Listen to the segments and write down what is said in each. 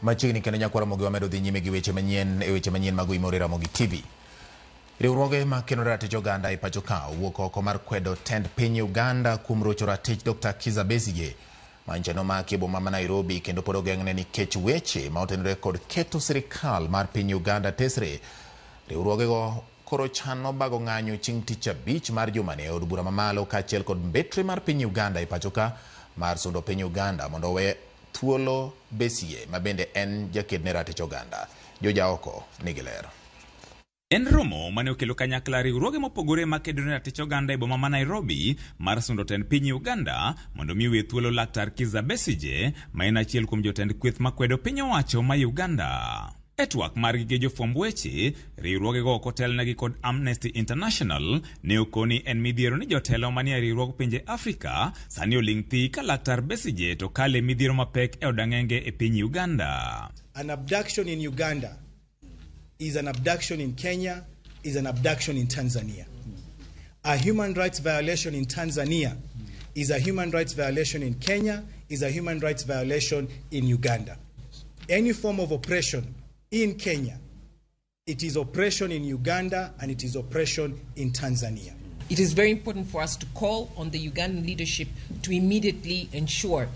Machiegni kendo nyakwar Ramogi wamedo dhi nyime gi weche manyien e weche manyien mag Oimore Ramogi TV. Riwruoge ma keno ratich oganda e pacho ka owuok oko mar kwedo tend piny Uganda kuom rocho ratich Dr. Kizza Besigye manyicha nomaki e boma ma Nairobi kendo pod ogeng'ne nikech weche ma otenore kod keto sirikal mar piny Uganda tesre. Riwruogego koro chano bago ng'anyo chieng' tich abich mar jumani e od bura mamalo kaachiel kod mbetre mar piny Uganda e pacho ka mar sundo piny Uganda mondo owe thuolo Besigye ma bende en jaked ne ratich oganda. Jojaoko nigi ler. En romo mane okelo kanyakla riwruoge mopogore makedo ne ratich oganda e boma ma Nairobi mar sundo tend piny Uganda mondo mi owe thuolo Laktar Kizza Besigye ma en achiel kuom jotend kweth makwedo piny owacho ma Uganda. E twak margi gi jofwamb weche, riwruogego kotelnegi kod Amnesty International ne okoni en midhiero ni jotelo manie riwruog pinje Afrika sani oling' thi ka Laktar Besigye to kale midhiero mapek e od ang'enge e piny Uganda. An abduction in Uganda is an abduction in Kenya, is an abduction in Tanzania. A human rights violation in Tanzania is a human rights violation in Kenya, is a human rights violation in Uganda. Any form of oppression in Kenya, it is oppression in Uganda and it is oppression in Tanzania. It is very important for us to call on the Ugandan leadership to immediately ensure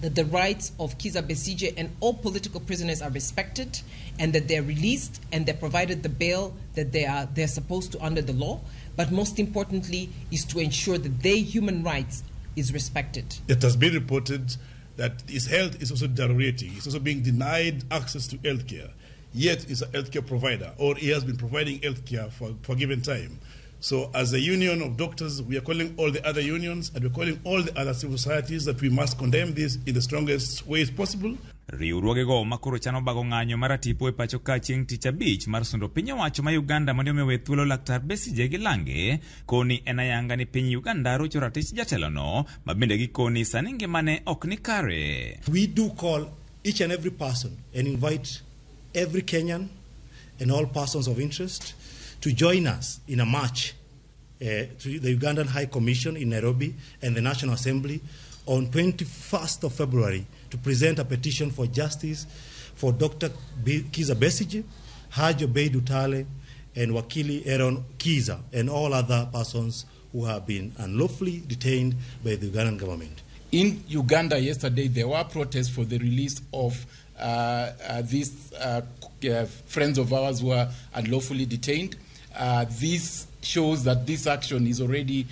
that the rights of Kizza Besigye and all political prisoners are respected and that they're released and they're provided the bail that they're supposed to under the law. But most importantly is to ensure that their human rights is respected. It has been reported that his health is also deteriorating. He's also being denied access to health care. Yet he's a healthcare provider, or he has been providing healthcare for a given time. So as a union of doctors, we are calling all the other unions and we're calling all the other civil societies that we must condemn this in the strongest ways possible. Riwruogego makoro chano bago ng'anyo mar tipo e pacho ka chieng' tich abich mar sundo piny owacho ma Uganda mondo omi owe thuolo Laktar Besigye gi lange koni en ayanga ni piny Uganda rocho ratich jatelono ma bende gikoni sani ngimane ok ni kare. We do call each and every person and invite every Kenyan and all persons of interest to join us in a march to the Ugandan High Commission in Nairobi and the National Assembly on 21st of February to present a petition for justice for Dr. Kizza Besigye, Haji Obeid Lutale, and Wakili Aaron Kiza, and all other persons who have been unlawfully detained by the Ugandan government. In Uganda yesterday, there were protests for the release of these friends of ours who were unlawfully detained. This shows that this action is already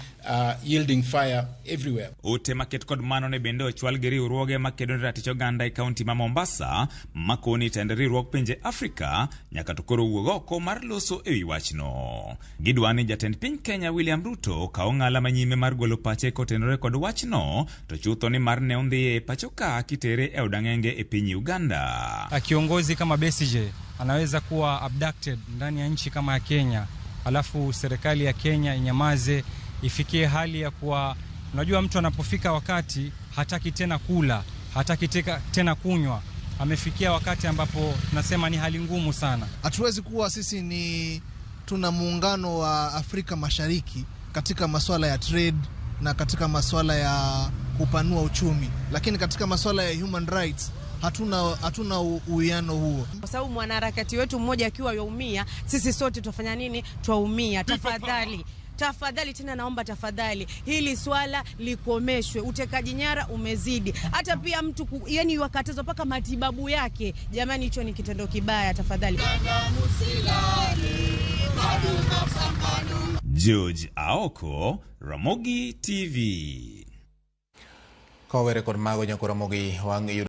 yielding fire everywhere. Ote maket kod mano ne bende ochwal gi riwruoge makedo ne ratich oganda e kaunti ma Mombasa makoni tend riwruog pinje Afrika nyaka to koro wuog oko mar loso ewi wachno. Gidwa ni jatend piny Kenya William Ruto kaw ng'ala manyime mar golo pache kotenore kod wachno to chutho ni mar ne ondhiye e pacho ka kitere e od ang'enge e piny Uganda. Kiongozi kama Besigye anaweza kuwa abducted ndani ya nchi kama ya Kenya, alafu serikali ya Kenya inyamaze, ifikie hali ya kuwa, unajua mtu anapofika wakati hataki tena kula, hataki tena kunywa, amefikia wakati ambapo tunasema ni hali ngumu sana. Hatuwezi kuwa sisi ni tuna muungano wa Afrika Mashariki katika masuala ya trade na katika masuala ya kupanua uchumi, lakini katika masuala ya human rights hatuna uwiano huo. Kwa sababu mwanaharakati wetu mmoja akiwa yaumia, sisi sote tutafanya nini? Twaumia. Tafadhali, tafadhali tena naomba tafadhali, hili swala likomeshwe. Utekaji nyara umezidi. Hata pia mtu yani wakatazwa mpaka matibabu yake. Jamani, hicho ni kitendo kibaya, tafadhali. George Aoko, Ramogi TV. Kowere kod mago nyako Ramogi wang'